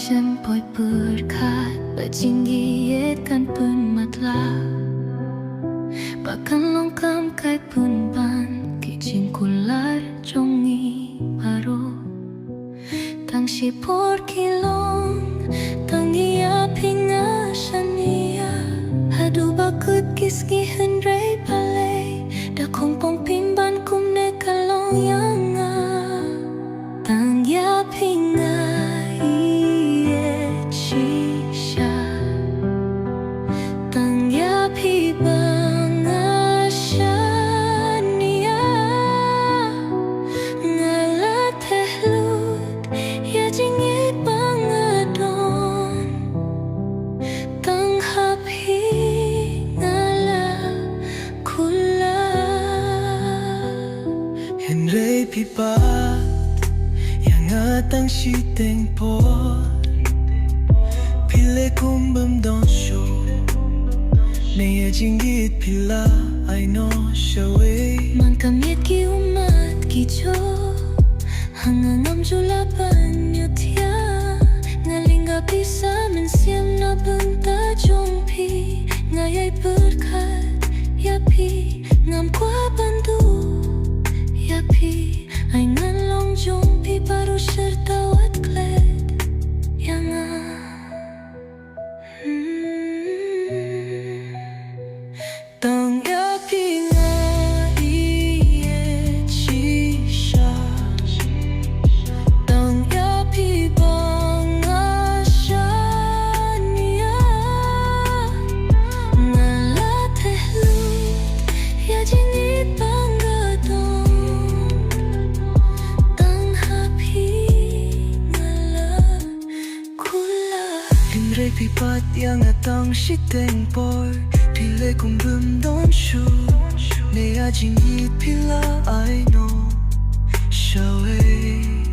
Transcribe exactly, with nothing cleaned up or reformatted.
Ym poi pyrkhat ba jingïeit kan pynmatlah, ba kan long kam kai pynban ki jingkular jong ngi baroh. Tang shipor ki long, tang ïa phi nga shaniah. Haduh ba kut ki sngi hynrei balei, da khongpong pynban kumne ka long ïa nga. Tang ïa phi nga ïeit shisha. Tang ïa phi ba nga shaniah. Nga la theh lut ïa jingïeit ba nga don. Tang ha phi nga la kular. Hynrei phi pat ïa nga tang shiteng por. Phi leh kum bym don shuh. Ne ïa jingïeit phi la ai noh shawei. Man ka miet ki ummat ki jong. Ha nga ngam ju lah ban ïohthiah. Nga lynga pisa mynsiem na bynta jong phi. Nga ïai pyrkhat ïa phi. Ngam kwah ban duh ïa phi. Ai ngan long jong phi baroh shyrta wat klet ïa nga. Hmm. Tang ïa phi nga ïeit shisha. Tang ïa phi ba nga shaniah. Nga la theh lut ïa jingïeit ba nga don. Tang ha phi nga la kular. Hynrei phi pat ïa nga tang shiteng por. Phi leh kum bym don shuh. Ne ïa jingïeit phi la ai noh shawei.